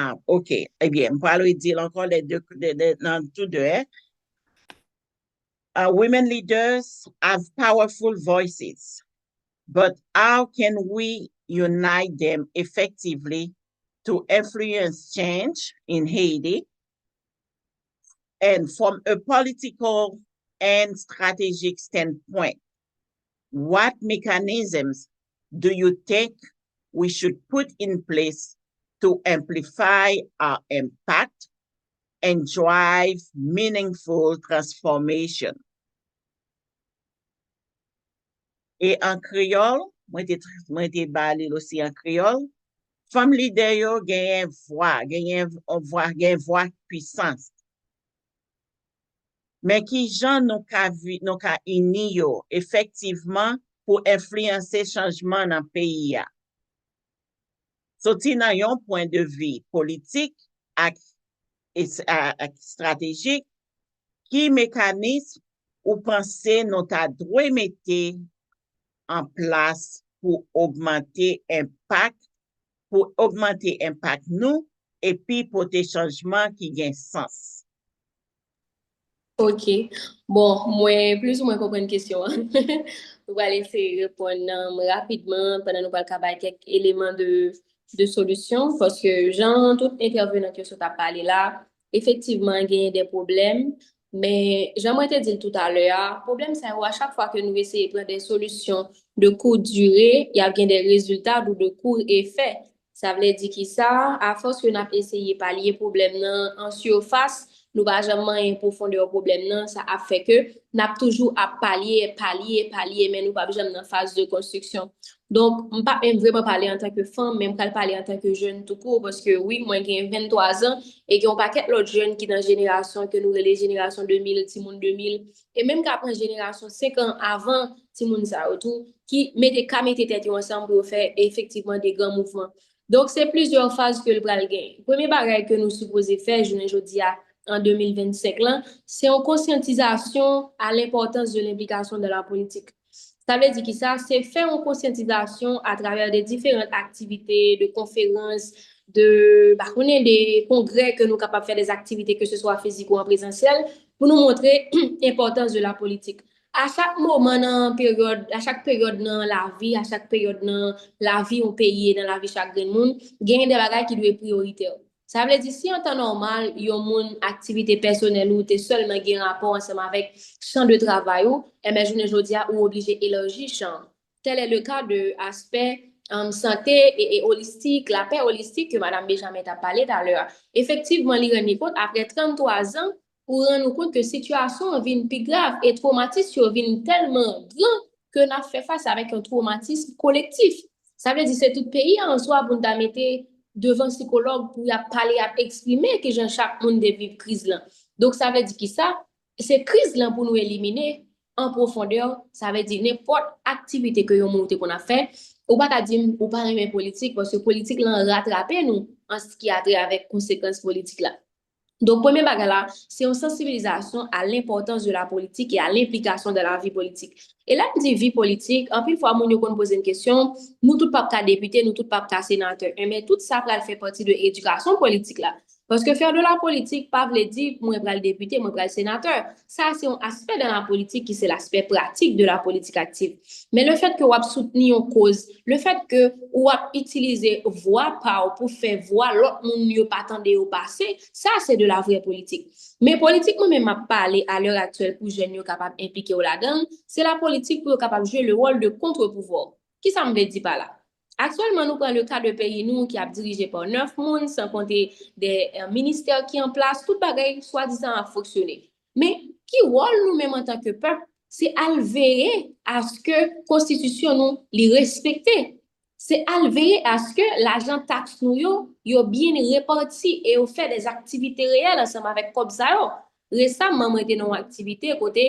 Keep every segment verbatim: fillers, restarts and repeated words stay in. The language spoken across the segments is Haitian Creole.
Ah, ok. Ebyen, m pral redi l ankò, les deux, de, de, nan tou de, hein. Uh, women leaders have powerful voices, but how can we unite them effectively to influence change in Haiti? And from a political and strategic standpoint, what mechanisms do you think we should put in place to amplify our impact and drive meaningful transformation? E an kreyòl, mwen te, mwen te ba li l osi an kreyòl, fanm lidè yo genyen vwa, genyen vwa, genyen vwa pwisans. Men ki jan nou ka, nou ka ini yo efektivman pou enfliyanse chanjman nan peyi a? Soti nan yon pwen de vi politik ak, ak estratejik, ki mekanism ou panse nou ta dwe mete an plas pou ogmante enpak, pou ogmante enpak nou epi pote chanjman ki gen sans? Ok. Bon, mwen plizoumwen konprann kesyon an. Mwen pral eseye reponn rapidman pandan nou pral ka bay kèk eleman de, de solisyon, paske jan tout entèvenan yo sot ap pale la, efektivman, genyen de pwoblèm, men jan mwen te di l toutalè a, pwoblèm sa yo, a chak fwa ke nou eseye pran de solisyon de kout dire, y ap gen de rezilta ou de kout efè. Sa vle di ki sa, afòs ke n ap eseye palye pwoblèm nan an sifas, nou pa janm manyen pwofondè pwoblèm nan, sa ap fè ke n ap toujou ap palye, palye, palye, men nou p ap janm nan faz de konstriksyon. Donk, m p ap menm vrèman pale antanke fanm, men m pral pale antanke jèn toukout, paske wi, mwen gen venntwa zan, e gen yon pakèt lòt jèn ki nan jenerasyon ke nou rele jenerasyon de mil, timoun de mil, e menm ka pran jenerasyon senk an avan timoun sa yo tou, ki mete, ka mete tèt yo ansanm pou yo fè efektivman de gran mouvman. Donk, se plizyè faz ke l pral gen. Premye bagay ke nou sipoze fè jounen jodi a, an de mil vennsenk lan, se yon konsyantizasyon a lenpòtans de lenplikasyon dan la politik. Sa vle di ki sa? Se fè yon konsyantizasyon atravè de diferan aktivite, de konferans, de, pa konnen, de kongrè ke nou kapab fè, de aktivite, ke se swa fizik ou an prezansyèl, pou nou montre enpòtans de la politik. A chak moman nan peryòd, a chak peryòd nan lavi, a chak peryòd nan lavi yon peyi e nan lavi chak grenn moun, genyen de bagay ki dwe priyoritè. Sa vle di, si an tan nòmal, yon moun, aktivite pèsonèl ou te sèlman gen rapò ansanm avèk chan de travay ou, enben, jounen jodi a, ou oblije elaji chan an. Tel est le cas de aspè, um, sante e, e olistik, lapè olistik ke Madanm Benjamin t ap pale talè a. Efektivman, li rann li kont, apre tranntwa zan, ou rann ou kont ke sitiyasyon an vin pi grav e twomatis yo vin tèlman gran ke n ap fè fas avèk yon twomatis kolektif. Sa vle di se tout peyi a an swa pou n ta mete devan sikològ pou y ap pale, y ap eksprime kijan chak moun te viv kriz lan. Donk, sa vle di ki sa? Se kriz lan pou nou elimine an pwofondè, sa vle di nenpòt aktivite ke yon moun ou te konn ap fè, ou pa ka di m ou pa renmen politik, paske politik lan ratrape nou an ce qui a trait avèk konsekans politik la. Donk, premye bagay la, se yon sansibilizasyon a lenpòtans de la politik e a lenplikasyon dan la vi politik. E lè m di vi politik, anpil fwa moun yo konn poze m kesyon, nou tout p ap ka depite, nou tout p ap ka senatè. Enben, tout sa pral fè pati de edikasyon politik la. Paske fè de la politik pa vle di mwen pral depite, mwen pral senatè. Sa se yon aspè dan la politik ki se laspè pratik de la politik aktiv. Men lefèt ke w ap soutni yon koz, lefèt ke w ap itilize vwa pa w pou fè vwa lòt moun yo pa tande yo pase, sa se de la vrè politik. Men politik mwen menm m ap pale a lè aktyèl pou jèn yo kapab enplike yo ladan l, se la politik pou yo kapab jwe le wòl de kontrepouvwa. Kisa m vle di pa la? Aktyèlman, nou pran le ka de peyi nou ki ap dirije pa nèf moun, san konte de, eh, ministè ki an plas, tout bagay swadizan ap fonksyone. Men, ki wòl nou menm antanke pèp? Se al veye aske konstitisyon nou, li respekte. Se al veye aske lajan taks nou yo, yo byen repati e yo fè de aktivite reyèl ansanm avèk kòb sa yo. Resaman, mwen te nan yon aktivite kote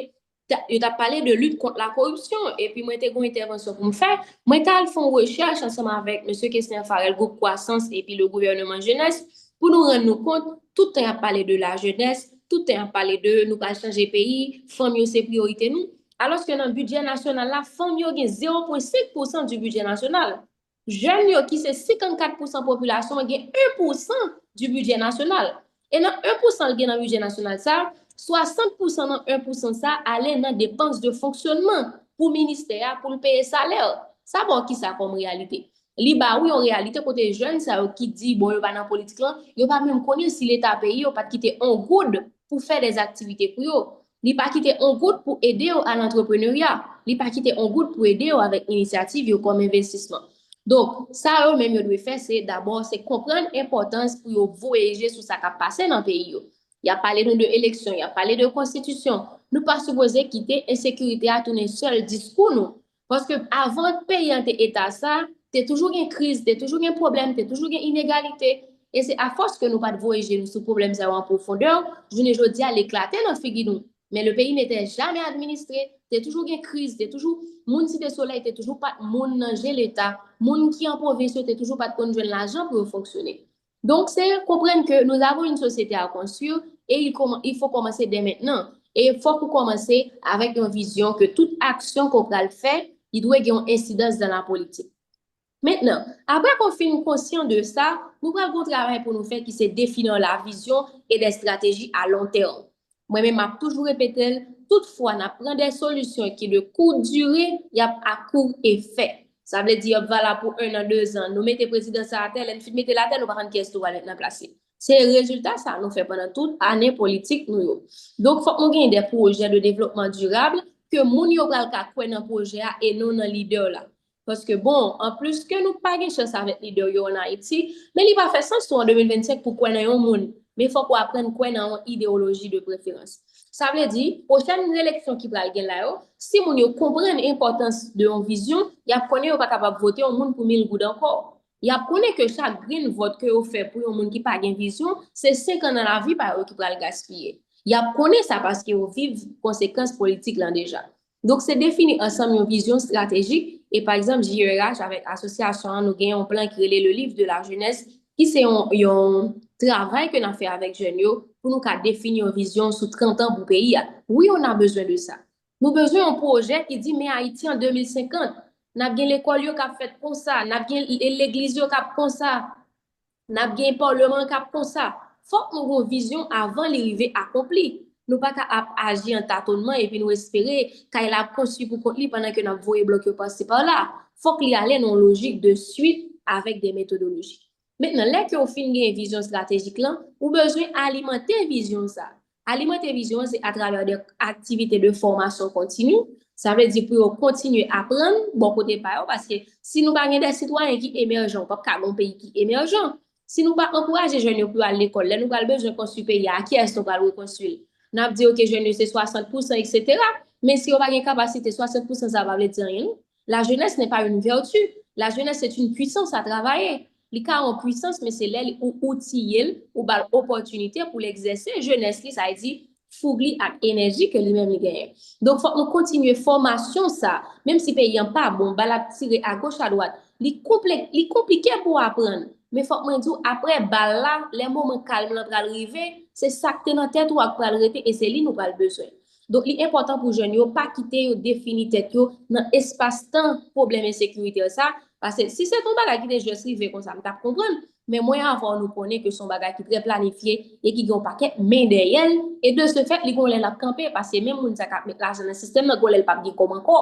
ta, yo t ap pale de lit kont la koripsyon, epi mwen te gen yon entèvansyon pou m fè. Mwen t al fè yon rechèch ansanm avèk mesye Kesner Farel, gwoup Kwasans, epi le gouvèneman jenès, pou nou rann nou kont, tout tan y ap pale de la jenès, tout tan y ap pale de nou pral chanje peyi, fanm yo se priyorite nou. Alòske nan bidjè nasyonal la, fanm yo gen zewo pwen senk pousan di bidjè nasyonal. Jèn yo, ki se senkannkat pousan popilasyon an, gen en pousan du budget national. E nan en pousan l gen nan bidjè nasyonal sa, swasant pousan nan en pousan sa ale nan depans de fonksyonman pou ministè a, pou l peye salè. Sa ba w kisa kòm reyalite? Li ba w yon reyalite kote jèn sa yo ki di, bon, yo pa nan politik lan, yo pa menm konnen si Leta peyi yo pa t kite on goud pou fè dè aktivite pou yo. Li pa kite on goud pou ede yo a lantreprenerya. Li pa kite on goud pou ede yo avèk inisyativ yo kòm envestisman. Donk, sa yo menm yo dwe fè, se dabò, se konprann enpòtans pou yo voye je sou sa k ap pase nan peyi yo. Y ap pale nou de eleksyon, y ap pale de konstitisyon. Nou pa sipoze kite ensekirite a tounen sèl diskou nou. Paske avan peyi an te eta sa, te toujou gen kriz, te toujou gen pwoblèm, te toujou gen inegalite. E se afòs ke nou pa t voye je nou sou pwoblèm sa yo an pwofondè, jounen jodi a, l eklate nan figi nou. Men le pays n'était jamais administré, te toujou gen kriz, te toujou, moun Site Solèy te toujou pa t moun nan je Leta, moun ki an pwovens yo te toujou pa t konn jwenn lajan pou yo fonksyone. Donk, se konprann ke nous avons une société à construire et il, il faut commencer dès maintenant. E fòk ou kòmanse avèk yon vizyon ke tout aksyon ke w pral fè, li dwe gen yon ensidans dans la politique. Mentnan, apre ke w fin konsyan de sa, nou pral gen yon travay pou nou fè ki se définir la vision et des stratégies à long terme. Mwen menm, m ap toujou repete l, tout fwa n ap pran de solisyon ki de kout dire, y ap a kout efè. Sa vle di, y ap valab pou en an, de zan. Nou mete prezidan sa atè, lè n fin mete l atè, nou pa konn kiyès nou pral met nan plas li. Se rezilta sa nou fè pandan tout ane politik nou yo. Donk, fòk nou gen de pwojè de devlopman dirab ke moun yo pral ka kwè nan pwojè a e non nan lidè la. Paske, bon, anplis ke nou pa gen chans avèk lidè yo an Ayiti, men li pa fè sans tou an de mil vennsenk pou kwè nan yon moun. Men fòk ou aprann kwè nan yon idewoloji de preferans. Sa vle di, pwochèn eleksyon ki pral gen la yo, si moun yo konprann enpòtans de yon vizyon, y ap konnen yo pa kapab vote yon moun pou mil goud ankò. Y ap konnen ke chak grenn vòt ke yo fè pou yon moun ki pa gen vizyon, se senk an nan lavi pa yo ki pral gaspiye. Y ap konnen sa paske yo viv konsekans politik lan deja. Donk, se defini ansanm yon vizyon estratejik, e pa egzanp, J E R H avèk asosyasyon an, nou gen yon plan ki rele Le Livre de la Jeunesse, ki se yon, yon travay ke n ap fè avèk jèn yo pou nou ka defini yon vizyon sou trant an pou peyi a. Wi, on a besoin de sa. Nou bezwen yon pwojè ki di, men Ayiti an de mil senkant, n ap gen lekòl yo k ap fèt konsa, n ap gen legliz yo k ap konsa, n ap gen paleman k ap konsa. Fòk nou gen yon vizyon avan li rive akonpli. Nou pa ka ap aji an tatonman epi nou espere kay la ap konstwi pou kont li pandan ke n ap voye blòk yo pase pa la. Fòk li ale nan yon lojik de suit avèk de metodoloji. Mentnan, lè ke w fin gen vizyon estratejik lan, ou bezwen alimante vizyon sa. Alimante vizyon an se atravè de aktivite de fòmasyon kontini. Sa vle di pou yo kontinye aprann bò kote pa yo, paske si nou pa gen de sitwayen ki emèjan, ou p ap ka gen yon peyi ki emèjan. Si nou pa ankouraje jèn yo pou yo al lekòl, lè nou pral bezwen konstwi peyi a, a kiyès nou pral rekonstwi l? N ap di, oke, jèn yo se swasant pousan, etsetera. Men si yo pa gen kapasite, swasant pousan sa pa vle di anyen, non. La jeunesse n'est pas une vertu. La jeunesse, c'est une puissance à travailler. Li ka yon pwisans, men se lè ou outiye l, ou ba l opòtinite pou l egzèse jenès li, sa vle di foug li ak enèji ke li menm li genyen. Donk, fòk nou kontinye fòmasyon sa, menm si peyi an pa bon, bal ap tire agoch adwat, li konple-, li konplike pou w aprann. Men fòk mwen di w, apre bal la, lè moman kalm lan pral rive, se sa k te nan tèt ou a k pral rete e se li nou pral bezwen. Donk, li enpòtan pou jèn yo pa kite yo defini tèt yo nan espas tan pwoblèm ensekirite sa, paske si se t yon bagay ki te jis rive konsa, m t ap konprann, men mwen avè w nou konnen ke se yon bagay ki trè planifye e ki gen yon pakèt men dèyè l, e de ce fait, li gon lè l ap kanpe, paske menm moun sa k ap met lajan nan sistèm nan, gon lè l p ap gen kòb ankò.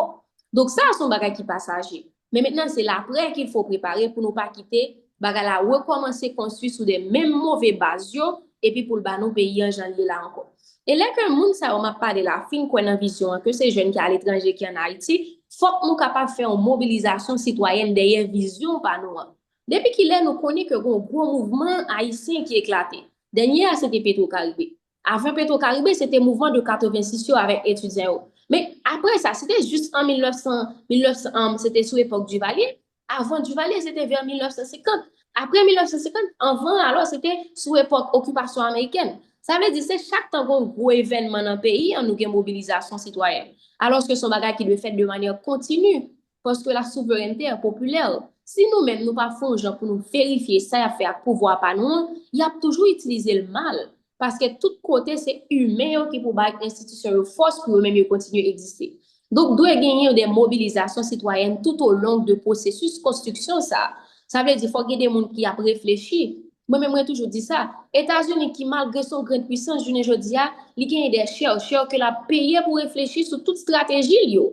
Donk, sa a se yon bagay ki pasaje. Men mentnan, se laprè qu'il faut préparer pou nou pa kite bagay la rekòmanse konstwi sou de menm move baz yo, epi pou l ba nou peyi an jan l ye la ankò. E lè ke moun sa yo m ap pale la fin kwè nan vizyon an, ke se jèn ki aletranje, ki ann Ayiti, fòk nou kapab fè yon mobilizasyon sitwayèn dèyè vizyon pa nou an. Depi kilè nou konnen ke gon gwo mouvman ayisyen ki eklate? Dènye a, se te Petro Caribe. Avan Petro Caribe, se te mouvman de katrevensis yo avèk etidyan yo. Men apre sa, se te jis an mil nèf san, mil nèf san, um, se te sou epòk Duvalier. Avan Duvalier, se te vè mil nèf san senkant. Apre mil nèf san senkant, anvan, alò, se te sou epòk okipasyon amerikèn. Sa vle di, se chak tan gon gwo evènman nan peyi an, nou gen mobilizasyon sitwayèn. Alòske se yon bagay ki dwe fèt de manyè kontini. Paske la souverènte popilè, si nou menm nou pa fè yon jan pou nou verifye sa y ap fè ak pouvwa pa nou an, y ap toujou itilize l mal. Paske tout kote se imen yo ki pou bay enstitisyon yo fòs pou yo menm yo kontinye egziste. Donk, dwe genyen de mobilizasyon sitwayèn tout o long de pwosesis konstriksyon sa a. Sa vle di, fòk gen de moun ki ap reflechi, Mwen menm mwen toujou di sa, Etazini ki malgre son grenn pwisans jounen jodi a, li genyen de chè, chè ke l ap peye pou reflechi sou tout estrateji l yo.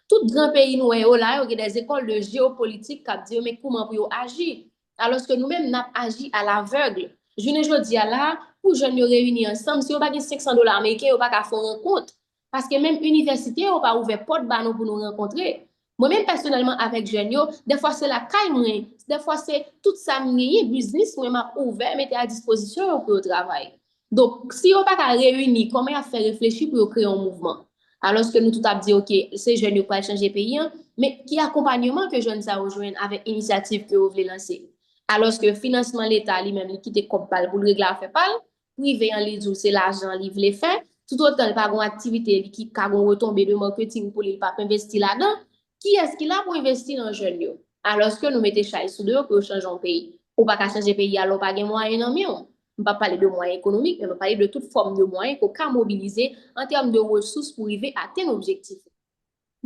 Tout gran peyi nou wè yo la, yo gen de ekòl de jewopolitik k ap di yo men kouman pou yo aji. Alòske nou menm n ap aji a lavèg. Jounen jodi a la, pou jèn yo reyini ansanm, si yo pa gen senk san dola ameriken, yo pa ka fè yon rankont. Paske menm inivèsite yo pa ouvè pòt ba nou pou nou rankontre. Mwen menm pèsonèlman avèk jèn yo, dèfwa se lakay mwen, dèfwa se tout sa m genyen, biznis mwen m ap ouvè, mete a dispozisyon yo pou yo travay. Donk, si yo pa ka reyini, kòman y ap fè reflechi pou yo kreye yon mouvman? Alòske nou tout ap di, oke, se jèn yo k pral chanje peyi an, men ki akonpanyeman ke jèn sa yo jwenn avèk inisyativ ke yo vle lanse? Alòske finansman Leta li menm li kite kòb pa l pou l regle afè pa l, prive an li di w se lajan li vle fè, toutotan l pa gon aktivite li ki ka gon retonbe de maketing pou li, l p ap envesti ladan, kiyès ki la pou envesti nan jèn yo? Alòske nou mete chay sou do yo pou yo chanje yon peyi. Ou pa ka chanje peyi a lè w pa gen mwayen nan men w. M p ap pale de mwayen ekonomik, men m ap pale de tout fòm de mwayen ke w ka mobilize an tèm de resous pou rive atenn objektif ou.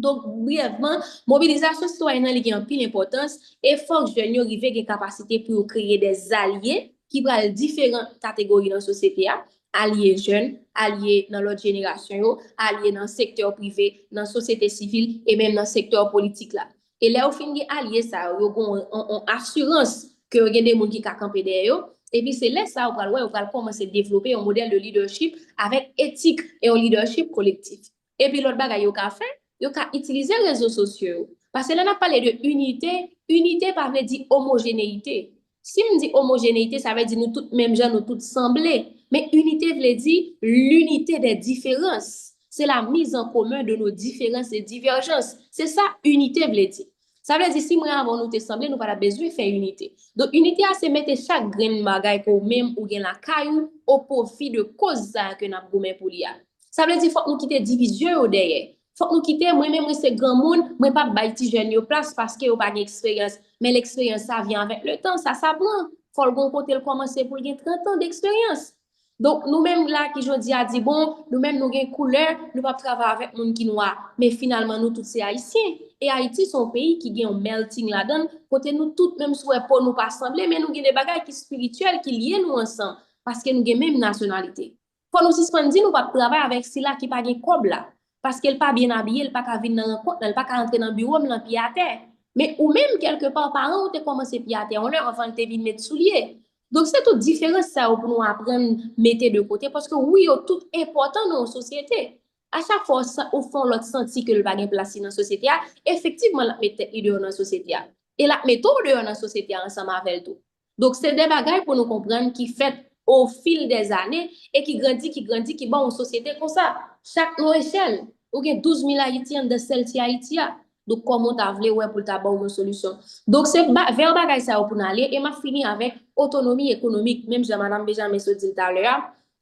Donk, briyèvman, mobilizasyon sitwayèn nan li gen anpil enpòtans e fòk jèn yo rive gen kapasite pou yo kreye de zalye ki pral diferan kategori nan sosyete a, alye jèn, alye nan lòt jenerasyon yo, alye nan sektè prive, nan sosyete sivil e menm nan sektè politik la. E lè yo fin gen alye sa yo, yo gen yon, yon, yon asirans ke yo gen de moun ki ka kanpe dèyè yo. Epi se lè sa yo pral wè, yo pral kòmanse devlope yon modèl de lidèchip avèk etik e yon lidèchip kolektif. Epi lòt bagay yo ka fè, yo ka itilize rezo sosyo yo. Paske lè n ap pale de inite, inite pa vle di omojeneyite. Si m di omojeneyite, sa vle di nou tout menm jan, nou tout sanble. Men inite vle di l'unité des différences. C'est la mise en commun de nos différences et divergences. Se sa inite vle di. Sa vle di si mwen avè w nou te sanble, nou pa t ap bezwen fè inite. Donk inite a se mete chak grenn bagay ke w menm ou gen lakay ou o pwofi de koz sa a ke n ap goumen pou li a. Sa vle di fòk nou kite divizyon yo dèyè. Fòk nou kite, mwen menm mwen se granmoun, mwen p ap bay ti jèn yo plas paske yo pa gen eksperyans. Men l'expérience ça vient avec le temps, sa sa pran. Fò l gon kote l kòmanse pou l gen trant an d'expérience. Donk nou menm la ki jodi a di bon, nou menm nou gen koulè, nou p ap travay avèk moun ki nwa, men finalman nou tout se ayisyen. E Ayiti se yon peyi ki gen yon melting ladan l, kote nou tout menm si w wè po nou pa sanble, men nou gen de bagay ki espirityèl ki lye nou ansanm, paske nou gen menm nasyonalite. Fò nou sispann di nou p ap travay avèk sila ki pa gen kòb la, paske l pa byen abiye, l pa ka vin nan rankont lan, l pa ka antre nan biwo m lan pye atè. Men ou menm kèlkepa paran w te kòmanse pye atè yon lè anvan l te vin met soulye. Donk se tout diferans sa yo pou nou aprann mete de kote, paske wi yo tout enpòtan nan yon sosyete. A chak fwa ou fè yon lòt santi ke l pa gen plas li nan sosyete a, efektivman l ap met tèt li deyò nan sosyete a. E l ap mete w deyò nan sosyete a ansanm avè l tou. Donk se de bagay pou nou konprann ki fèt au fil des années e ki grandi, ki grandi, ki ba w yon sosyete konsa. Chak nou echèl, ou gen douz mil Ayiti anndan sèl ti Ayiti a. Donk kòman w ta vle wè pou l ta ba w yon solisyon? Donk se vè bagay sa yo pou n ale e m ap fini avèk otonomi ekonomik, menm jan madanm Benjamin sot di l talè a.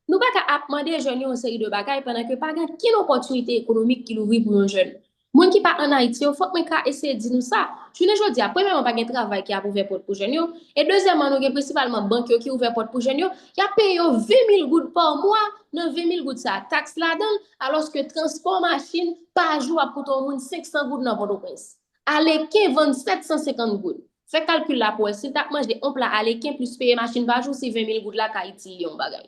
Nou pa ka ap mande jèn yo yon seri de bagay pandan ke pa gen okenn opòtinite ekonomik ki louvri pou yon jèn. Moun ki pa ann Ayiti yo, fòk mwen ka eseye di nou sa. Jounen jodi a, premyèman pa gen travay ki ap ouvè pòt pou jèn yo, e dezyèmman nou gen prensipalman bank yo ki ouvè pòt pou jèn yo, y ap peye yo ven mil goud pa mwa, nan ven mil goud sa a taks ladan l, alòske transpò machin pa jou ap koute yon moun senk san goud nan Pòtoprens. Aleken vann sèt san senkant goud. Fè kalkil la pou wè si l t ap manje yon pla aleken plis peye machin pa jou si ven mil goud la ka itil li yon bagay.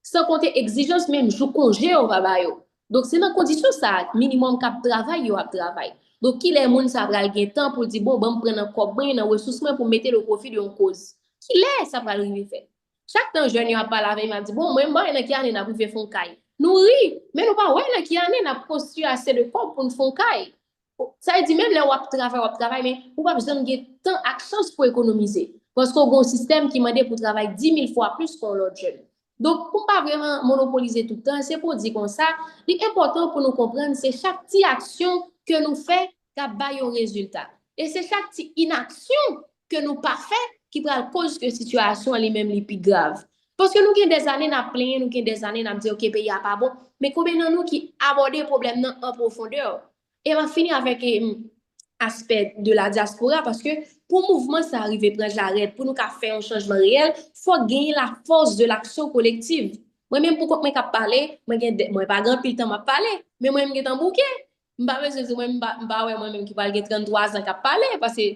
San konte egzijans menm jou konje yo pa ba yo. Donk se nan kondisyon sa a minimòm k ap travay yo ap travay. Donk kilè moun sa pral gen tan pou l di bon ban m pran nan kòb mwen, nan resous mwen pou m mete l o pwofi de yon koz? Kilè sa pral rive fèt? Chak tan jèn yo ap pale avè m, y ap di bon mwen m pa wè nan ki ane n ap rive fè yon kay. Nou ri, men nou pa wè nan ki ane n ap konstwi ase de kòb pou n fè yon kay. Sa vle di menm lè w ap travay, w ap travay, men ou p ap janm gen tan ak chans pou ekonomize. Paske w gen yon sistèm ki mande pou w travay di mil fwa plis ke yon lòt jèn. Donk, pou m pa vrèman monopolize tout tan, se pou di konsa, li enpòtan pou nou konprann se chak ti aksyon ke nou fè k ap bay yon rezilta. E se chak ti inaksyon ke nou pa fè ki pral koz ke sitiyasyon an li menm li pi grav. Paske nou gen dèzane n ap plenyen, nou gen dèzane n ap di oke peyi a pa bon, men konbyen nan nou ki abòde pwoblèm nan an pwofondè? E m ap fini avèk aspè de la dyaspora, paske pou mouvman sa a rive pran jarèt, pou nou ka fè yon chanjman reyèl, fòk genyen la force de l'action collective. Mwen menm pou kont mwen k ap pale, mwen gen mwen pa gen anpil tan m ap pale, men mwen menm gentan bouke. M pa bezwen di mwen m pa wè mwen menm ki pral gen tranntwa zan k ap pale, paske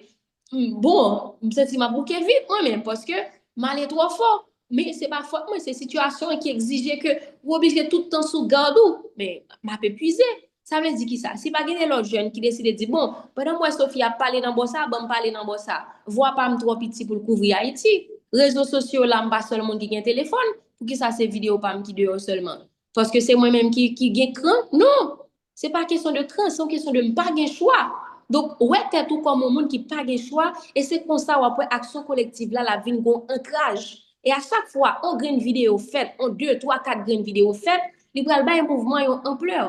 bon, m santi m ap bouke vit mwen menm, paske M ale twò fò. Men se pa fòt mwen, se sitiyasyon an ki egzije ke ou oblije tout tan sou gad ou. Men m ap epuize. Sa vle di ki sa? Si pa gen de lòt jèn ki deside di, bon, pandan m wè Sophie ap pale nan bò sa, ban m pale nan bò sa. Vwa pa m twò piti pou l kouvri Ayiti. Rezo sosyo la, m pa sèl moun ki gen telefòn. Poukisa se videyo pa m ki deyò sèlman? Paske se mwen menm ki, ki gen kran? Non. Se pa kesyon de kran, se yon kesyon de m pa gen chwa. Donk, wè tèt ou kòm yon moun ki pa gen chwa, e se konsa w ap wè aksyon kolektiv la, l ap vin gon ankraj. E a chak fwa, yon grenn videyo fèt, yon de, twa, kat grenn videyo fèt, li pral bay mouvman yon anplè.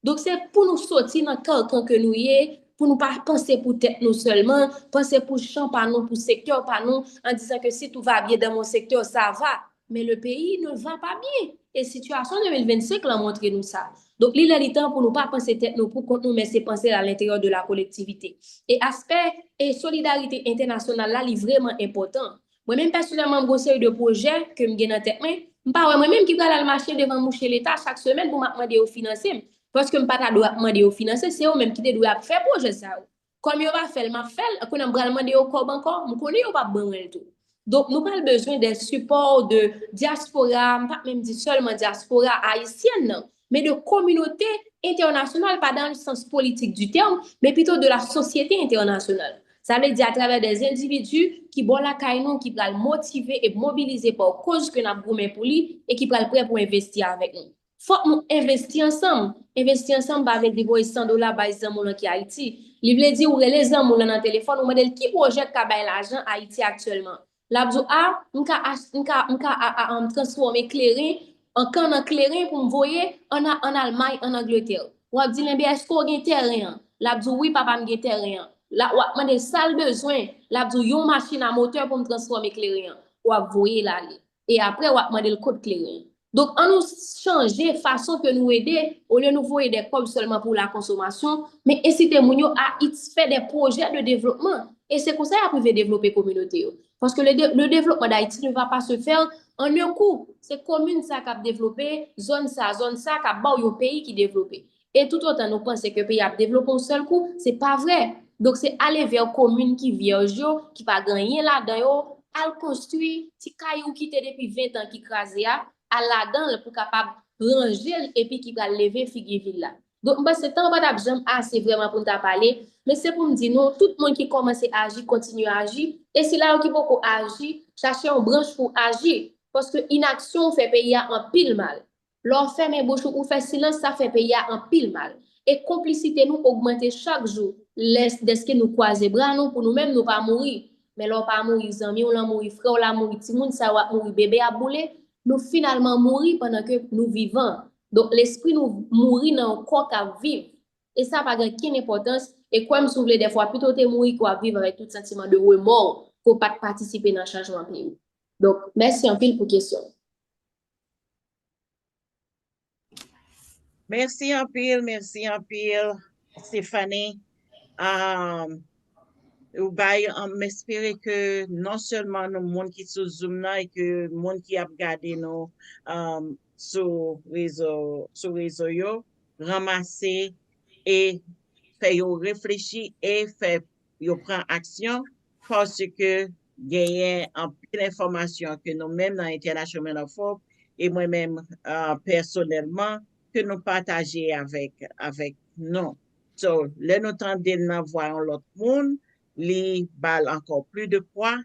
Donk, se pou nou soti nan kankan ke nou ye, pou nou pa panse pou tèt nou sèlman, panse pou chan pa nou, pou sektè pa nou, an dizan ke si tout va bien dans mon secteur, ça va. Men le pays ne va pas bien. E sitiyasyon de mil vennsenk lan montre nou sa. Donk, li lè li tan pou nou pa panse tèt nou pou kont nou, men se panse à l'intérieur de la collectivité. E aspè e solidarite entènasyonal la, li vrèman enpòtan. Mwen menm pèsonèlman, m gon seri de pwojè ke m gen nan tèt mwen. M pa wè mwen menm ki pral al mache devan mouche Leta chak semèn pou m ap mande yo finanse m. Paske m pa ta dwe ap mande yo finanse, se yo menm ki te dwe ap fè pwojè sa yo. Kòm yo pa fè l, m ap fè l. Kounye a m pral mande yo kòb ankò, m konnen yo p ap ban mwen l tou. Donk, nou pral bezwen de sipò de dyaspora, m p ap menm di sèlman dyaspora ayisyèn nan, men de kominote entènasyonal, pa dans le sens politique du terme, men plito de la sosyete entènasyonal. Sa vle di atravè de endividi ki bò lakay nou, ki pral motive e mobilize pa koz ke n ap goumen pou li e ki pral prè pou envesti avèk nou. Fòk nou envesti ansanm. Envesti ansanm pa vle di voye san dola bay zanmi w lan ki Ayiti. Li vle di ou rele zanmi w lan nan telefòn, ou mande l ki pwojè k ka bay lajan Ayiti aktyèlman. L ap di w, a, m ka, ach- m ka, m ka a, a, a, transfòme kleren an kann an kleren pou m voye ann, ann Almay, ann Angletè. W ap di l, enben, èske w gen tèren an? L ap di w, wi, papa m gen tèren an. La, w ap mande l sa l bezwen. L ap di w, yon machin a motè pou m transfòme kleren an. W ap voye l ale. E apre, w ap mande l kot kleren an. Donk, ann nou chanje fason ke nou ede, olye nou voye de kòb sèlman pou la konsomasyon, men ensite moun yo a it- fè de pwojè de devlopman. E se konsa y ap rive devlope kominote yo. Paske le, de- le développement d'Haïti ne va pas se faire en un coup. Se komin sa k ap devlope, zòn sa, zòn sa k ap ba w yon peyi ki devlope. E toutotan nou panse ke peyi ap devlope yon sèl kou, se pa vrè. Donk, se ale vè komin ki vyèj yo, ki pa gen anyen ladan yo, al konstwi ti kay ou kite depi ven tan ki kraze a, al ladan l pou kapab ranje l epi ki pral leve figi vil la. Donk, m panse tan an pa t ap janm ase vrèman pou n ta pale, men se pou m di nou, tout moun ki kòmanse aji, kontinye aji, e sila yo ki poko aji, chache yon branch pou aji, paske inaksyon fè peyi a anpil mal. Lè w fèmen bouch ou, ou fè silans, sa fè peyi a anpil mal. E konplisite nou ogmante chak jou, lè, dèske nou kwaze bra nou pou nou menm nou pa mouri. Men lè w pa mouri, zanmi w lan mouri, frè w la mouri, timoun sa yo ap mouri, bebe ap boule, nou finalman mouri pandan ke nou vivan. Donk, lespri nou mouri nan yon kò k ap viv. E sa pa gen okenn enpòtans. E kwè m, si w vle, dèfwa pito w te mouri ke w ap viv avèk tout santiman de remò ke w pa t patisipe nan chanjman peyi w. Donk, mèsi anpil pou kesyon w. Mèsi anpil, mèsi anpil, Stephanie. Um, ou bay, um, m espere ke non sèlman nou moun ki sou Zoom nan e ke moun ki ap gade nou, um, sou rezo, sou rezo yo, ranmase e fè yo reflechi e fè yo pran aksyon, paske genyen anpil enfòmasyon ke nou menm nan International Women of Hope e mwen menm, uh, pèsonèlman, ke nou pataje avèk, avèk nou. So, lè nou tande l nan vwa yon lòt moun, li ba l ankò plis de pwa,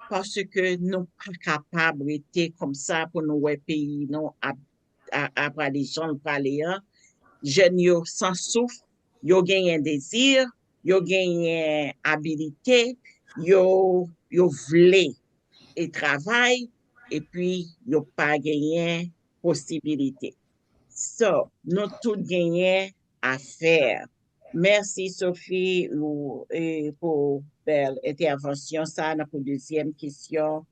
paske nou pa kapab rete konsa pou nou wè peyi nou ap, ap, ap prale jan l prale an. Jèn yo san souf, yo genyen dezi, yo genyen abilite, yo, yo vle e travay, epi yo pa genyen posibilite. So, nou tout genyen a fè. Mèsi, Sophie, ou, e, pou bèl entèvansyon sa nan pou dezyèm kesyon.